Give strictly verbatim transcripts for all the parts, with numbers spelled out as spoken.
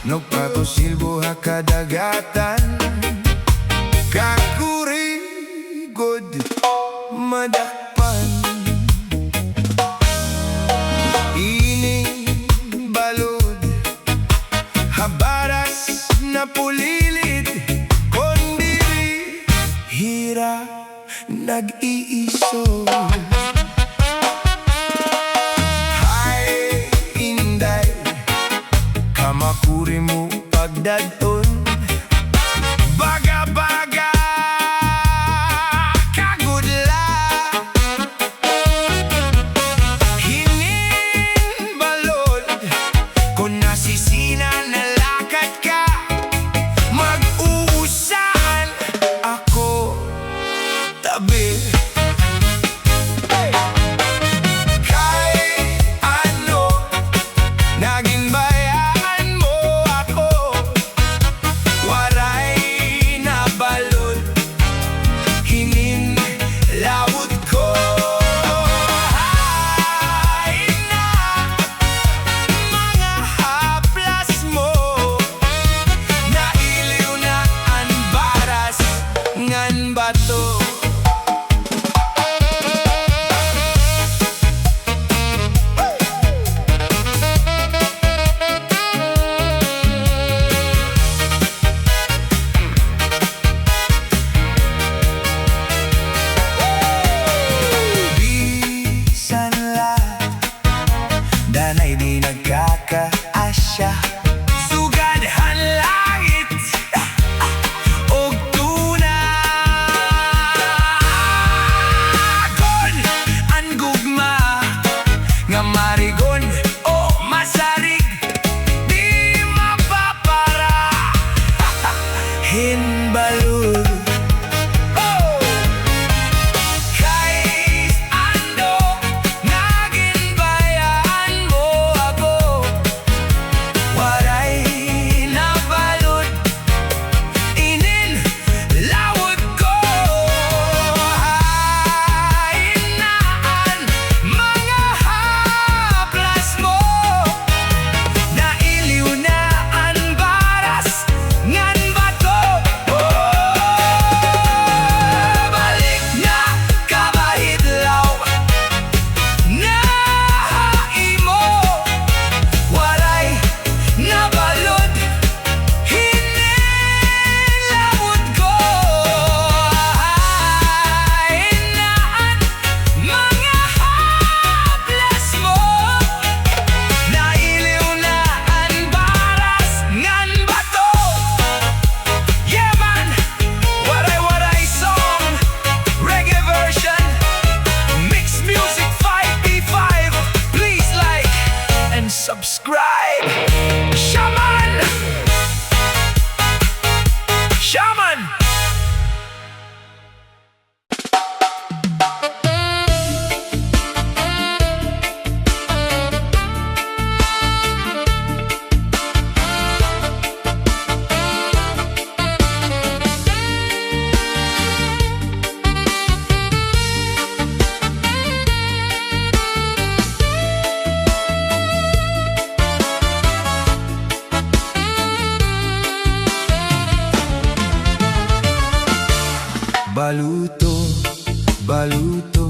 Nagpatusilbo ha kadagatan, kakuri gud madakpan. Ini balod ha baras napulilid, kon diri hira nag-iisog. Hay, Inday, kamakuri mo pagdad-on. Baga-baga ka gud la. Hinin balod, kon nasisina nalakat ka, mag-uusaan ako tabi. Kay ano, naginbayaan mo ako, waray na balod hinin lawod ko. Hain na mga haplas mo, nailiw na an baras ngan bato. Bisan la danay di nagkakaasya, sugad han langit ug tuna. Kon an gugma nga marigon o masarig, di mapapara hin balod. Oh! Kay ano, naginbayaan mo ako, waray na balod inin lawod ko. Hain na an mga haplas mo, nailiw na an baras ngan bato. Oh, balik na kabahidlaw na ha imo, waray na balod hinin lawod ko. Hain na an mga haplas mo, nailiw na an baras ngan bato. Yeah, man! Waray Waray song, reggae version, Mix Music five B five. Please like and subscribe. Shaman! Shaman! Baluto, baluto,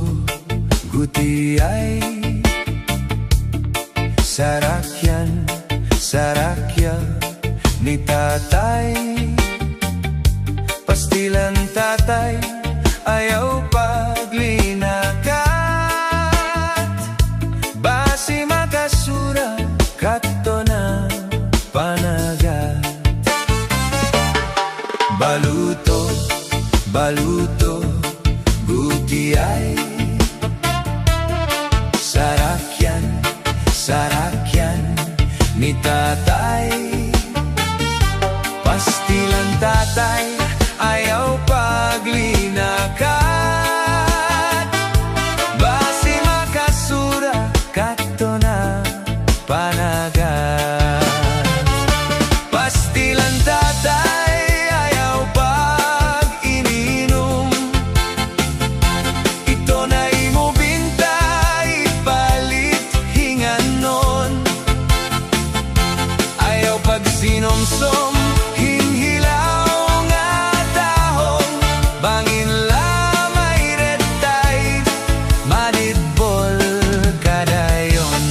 gutiay. Sarakyan, sarakya ni tatay. Pastilan tatay, ayaw paglinakat. Basi makasura kadto na panagat. Baluto, baluto, gutiay. Sarakyan, sarakyan ni tatay. Pastilan tatay, ayaw paglinakat. Basi makasura kadto na panagat. Pastilan tatay, ayaw pag-ininom. Ito na imo binta, ipalit hinganon. Ayaw Sinomsom hin hilaw nga dahon, bangin la may red tide, madidbol ka dayon.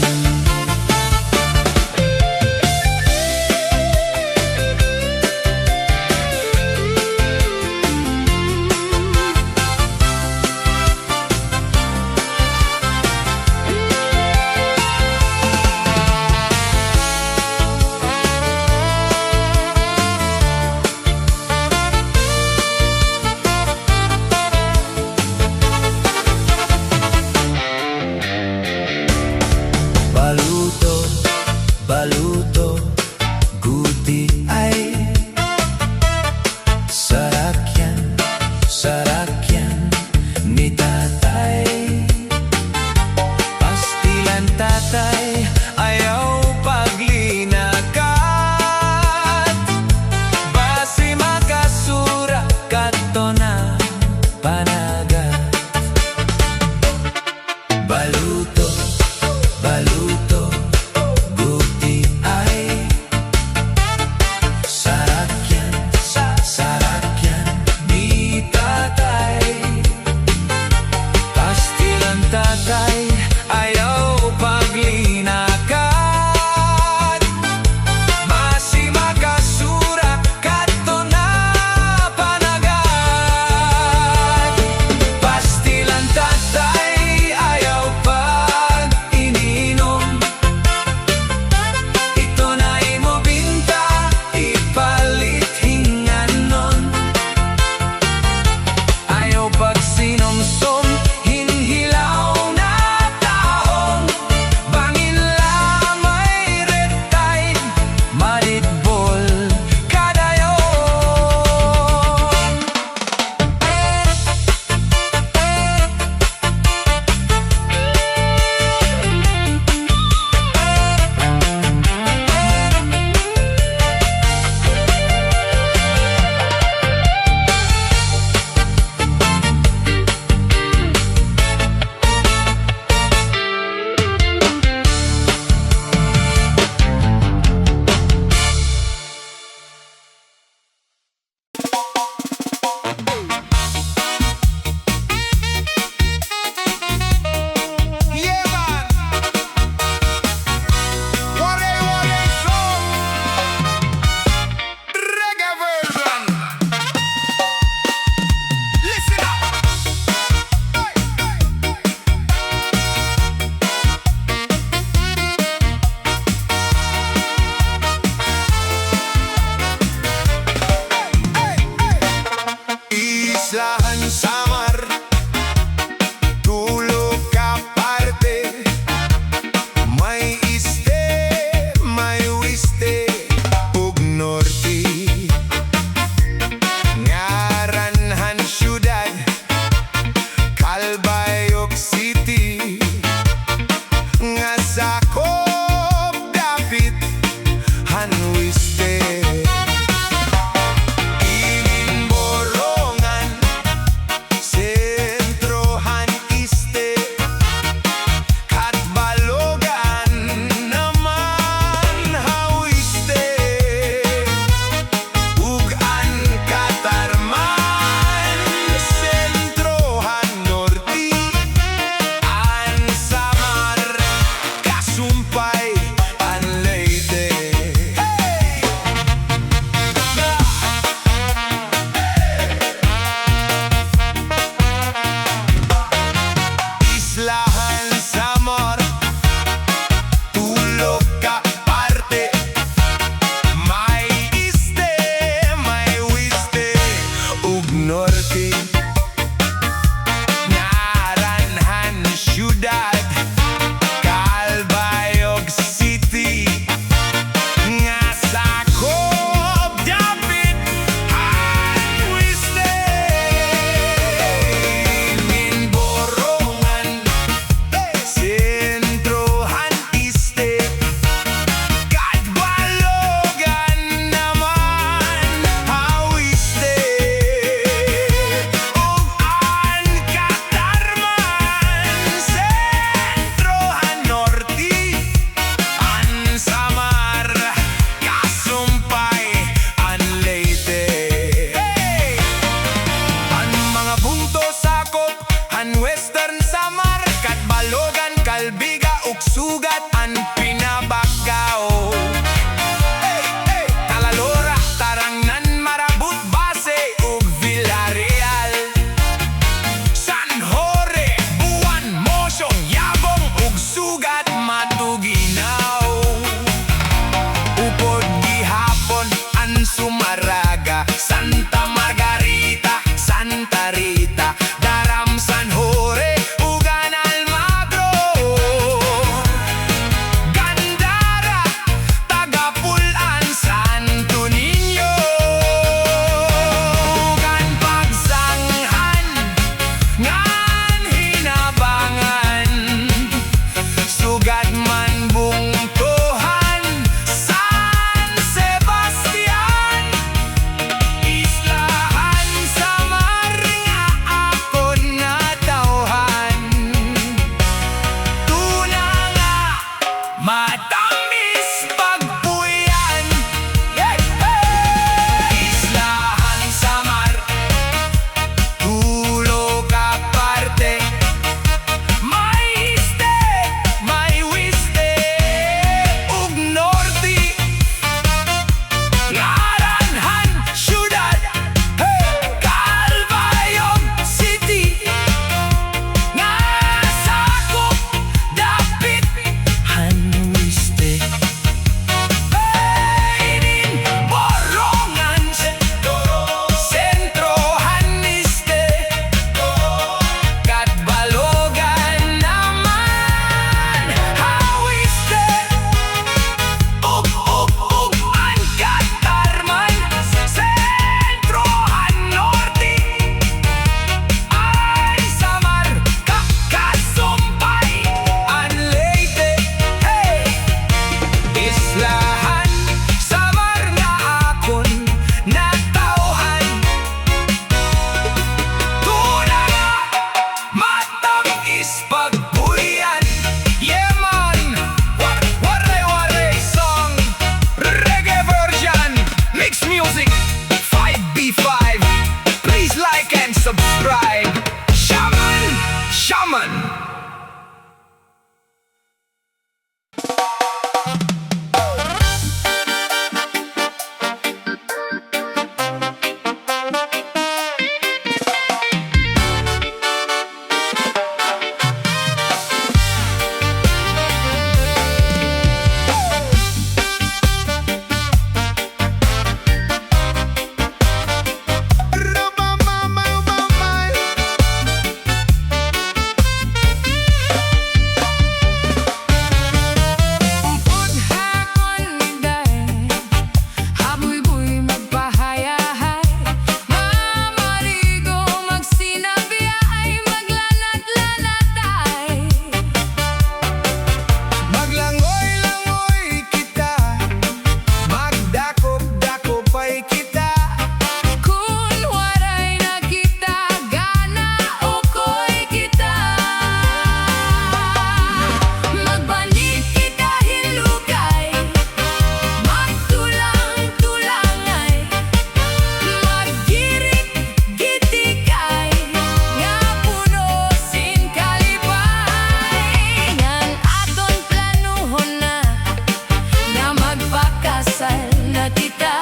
kita,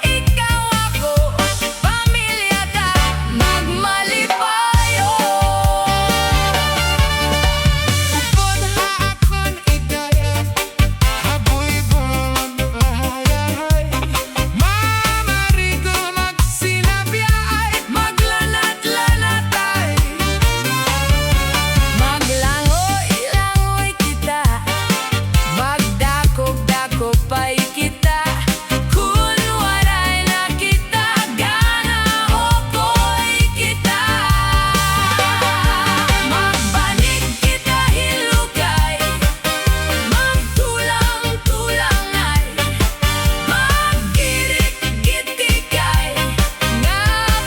ikaw, ako, pamilya ta, magmalipayon. Upod ha akon iday, ha buyboy magpahayahay, mamarigo magsinabyaay, maglanat-lanatay, maglangoy-langoy kita, magdakop-dakopay kita, kun waray na kita gana, ukoy kita. Magbanig kita hin lugay, magtulang-tulangay, maggirik-gitikay, nga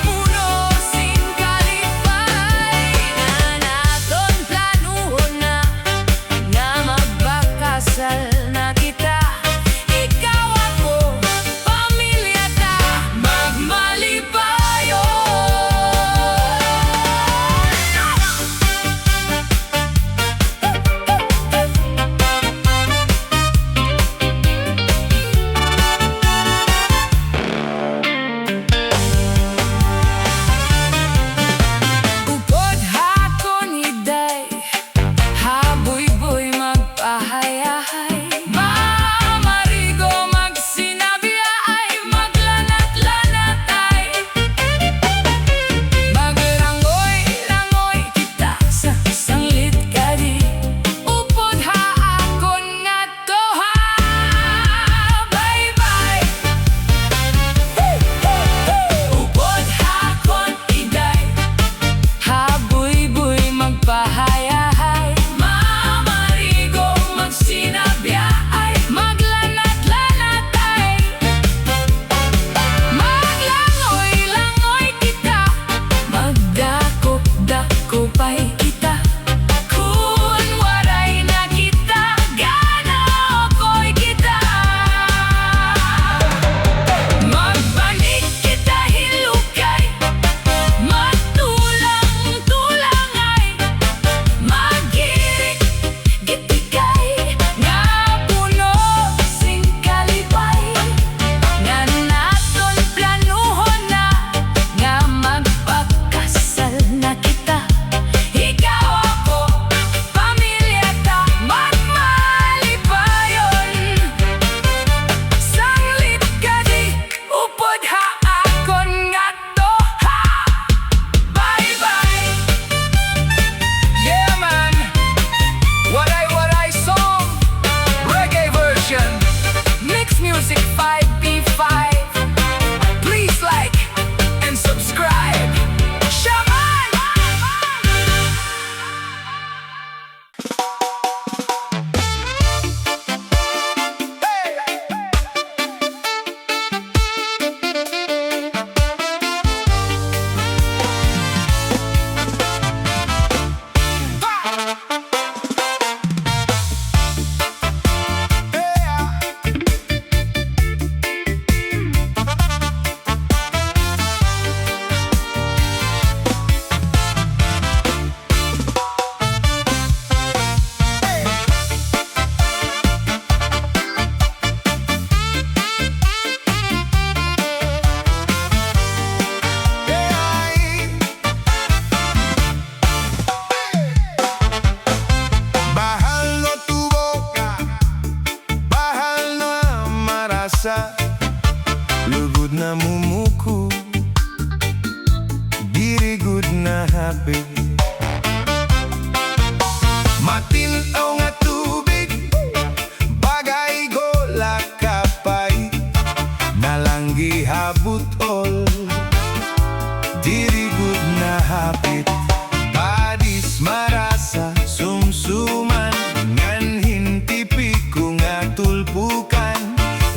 puno sin kalipay. Ngan aton planuhon na nga magpakasal na kita, ikaw, ako, pamilya ta, magmalipayon. Upod ha akon iday, ha buyboy magpahayahay, mamarigo magsinabyaay, maglanat-lanatay, maglangoy-langoy kita sa sanglit kadi. Upod ha akon nga to ha baybay. Upod ha akon iday, ha buyboy magpahayahay, mamarigo magsinabyaay, maglanat-lanatay, maglangoy-langoy kita, magdakop-dakopay kita. Kun waray na kita gana, ukoy kita. Magbanig kita hin lugay, magtulang-tulangay, maggirik-gitikay, nga puno sin kalipay. Ngan aton planuhon na nga magpakasal na kita. Ikaw, ako, pamilya ta, magmalipayon. Sanglit kadi, upod ha akon nga to ha baybay. Yeah, man. Waray Waray song, reggae version. Mix Music five P five. Please like and subscribe. Shaman! Bahal no tubo ka, bahal no marasa, lugod na mumuko, diri gud na hapit. Matin-aw nga tubig, bagay gulakapay, nalanggi ha but-ol, diri gud na hapit. Padis marasa, sumsuman, ngan hin tipiko nga tulpukan,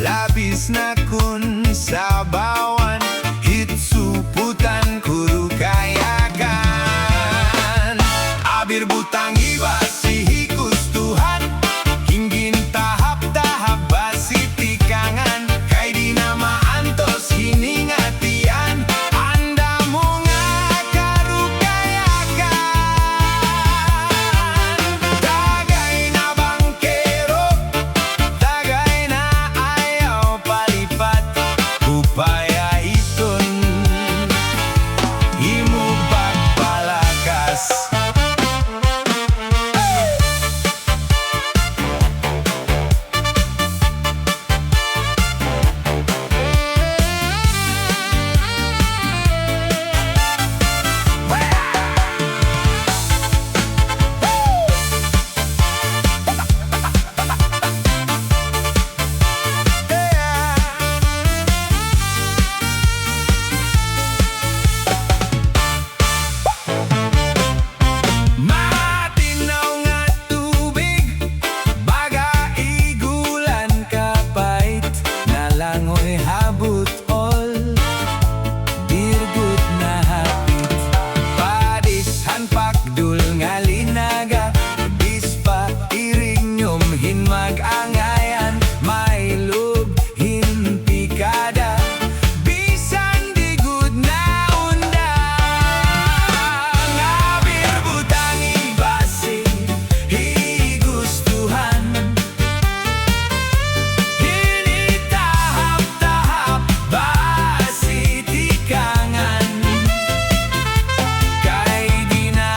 labis na kun sabawan, hit suputan, kurukayakan. Abir butang iba si hikustuhan, hinggin tahap-tahap ba si tikangan, kay di na maantos hininga tiyan, andamo nga karukayakan. Tagay na bangkero, tagay na ayaw palipat, Habut-ol, diri gud nahapit. Padis han pakdul nga linaga, dispa irinyom hin mag-angayan, may lub hin pikada, bisan di gud naunda. Ngabir butangi basi hi gustuhan. Hini tahap-tahap basi tikangan. Kay di na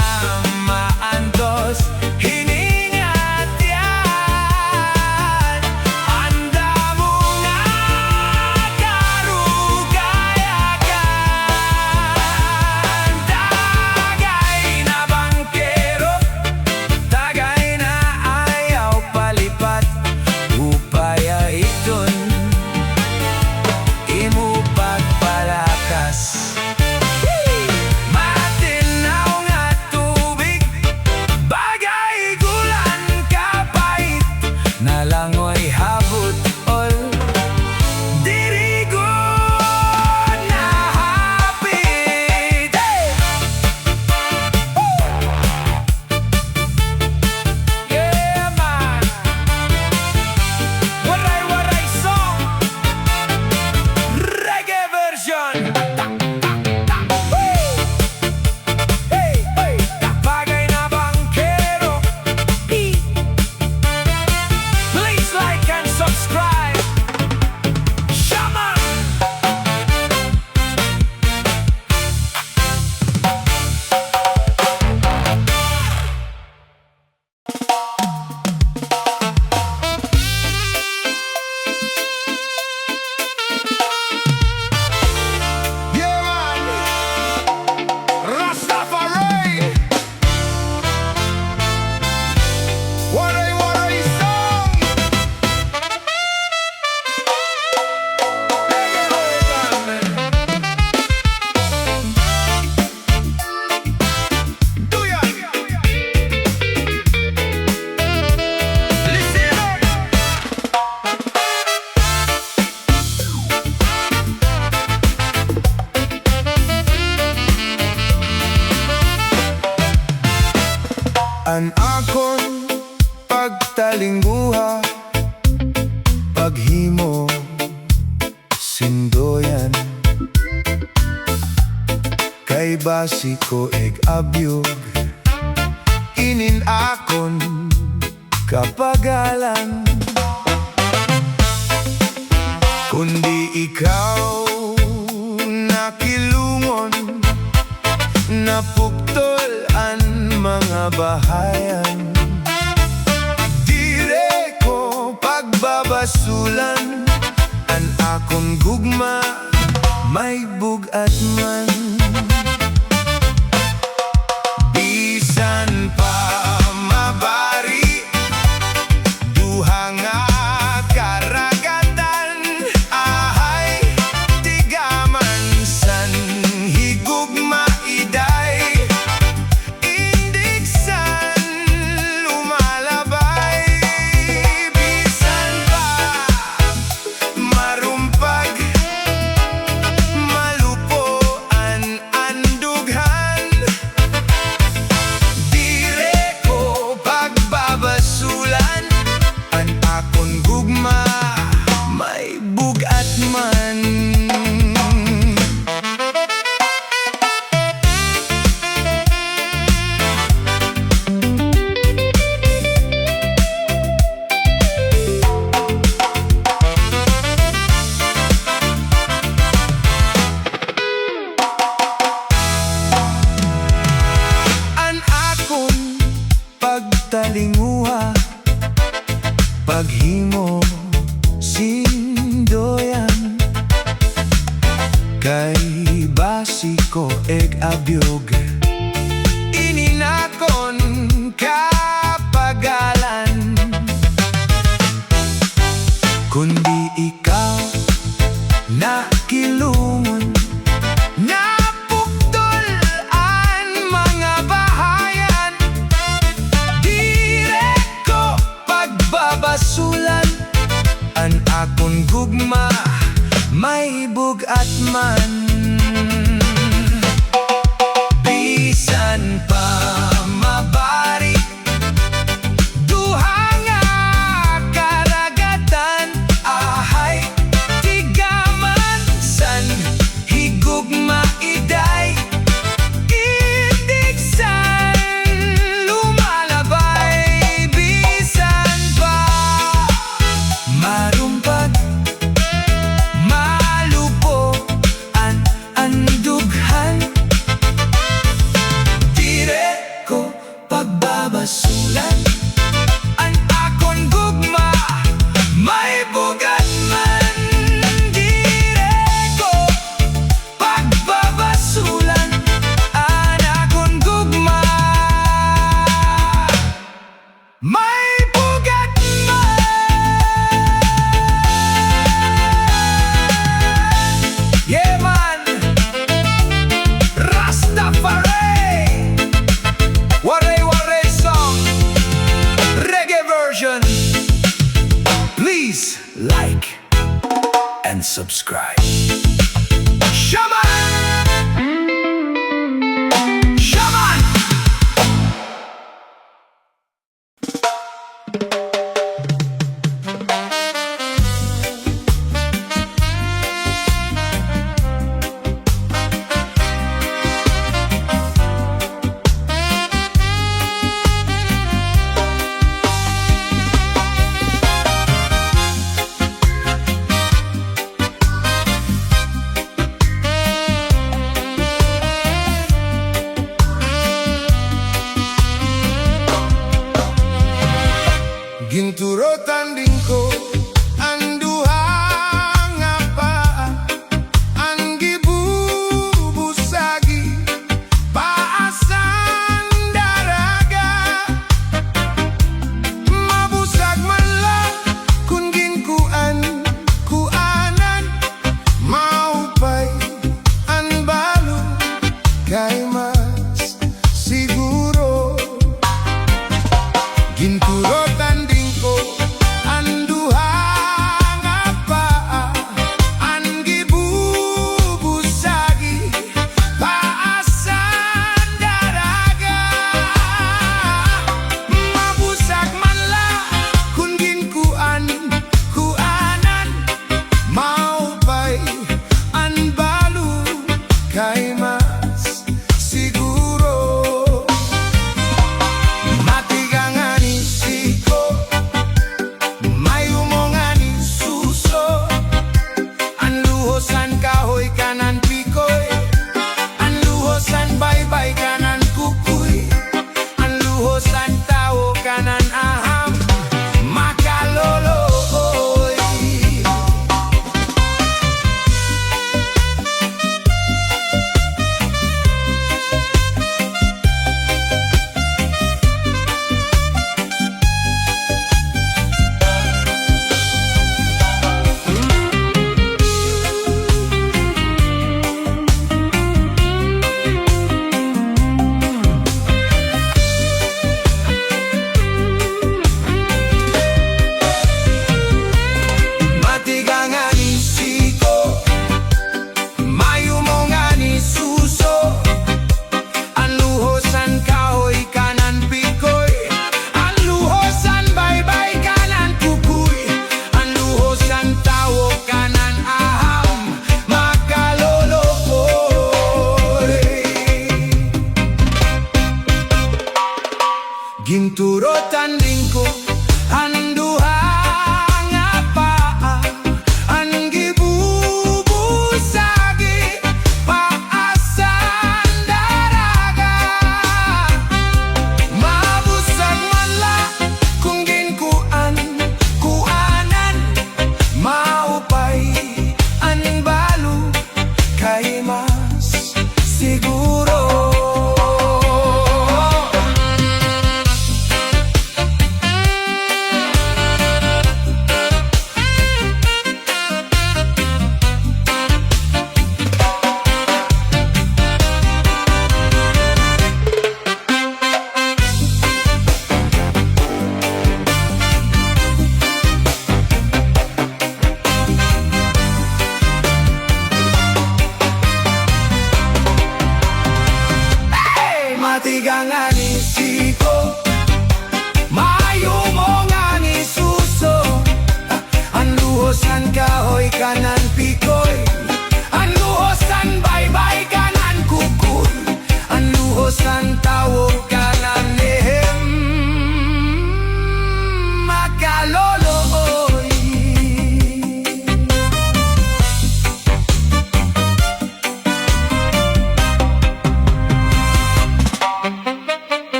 maantos hini nga tiyan. An damo nga karugayagan. Tagay na bangkero, tagay na ayaw palipat. Upaya iton imo pagpalakas. Matinaw nga tubig, bagay gulan kapait, nalangoy habut-ol, diri gud nahapit. Hey! Yeah, man. Waray-Waray song. Reggae version. Woo! Hey, hey. Bagay na bangkero. Please like and subscribe. Shaman. Yeah, man. Rastafari. Waray-Waray song. An akon pagtalinguha, paghimo sin duyan. Kay basi ko ig-abyog inin akon kapagalan. Kundi ikaw nakilungon, napuktol an mga bahayan. Diri ko pagbabasulan an akon gugma, may bug-at man. Bisan pa mabari duha nga karagatan, ahay, tigaman san higugma iday, indig san lumalabay. Bisan pa marumpag, malupo an andughan, diri ko pagbabasulan an akon gugma, may bug-at man. An akon pagtalinguha, paghimo sin duyan. Kay basi ko ig-abyog inin akon kapagalan. Kundi ikaw nakilungon, napuktol an mga bahayan. Diri ko pagbabasulan an akon gugma, bug-at man. Bisan pa mabari duha nga karagatan, ahay, tigaman san higugma iday. Indig san lumalabay, bisan pa marumpag, malupo an, an dughan. Diri ko pagbabasulan an akon gugma, may bug-at man. Diri ko pagbabasulan an akon gugma, may bug-at man. Yeah, man. Rastafari. Waray Waray song, reggae version. Please like and subscribe. Shaman!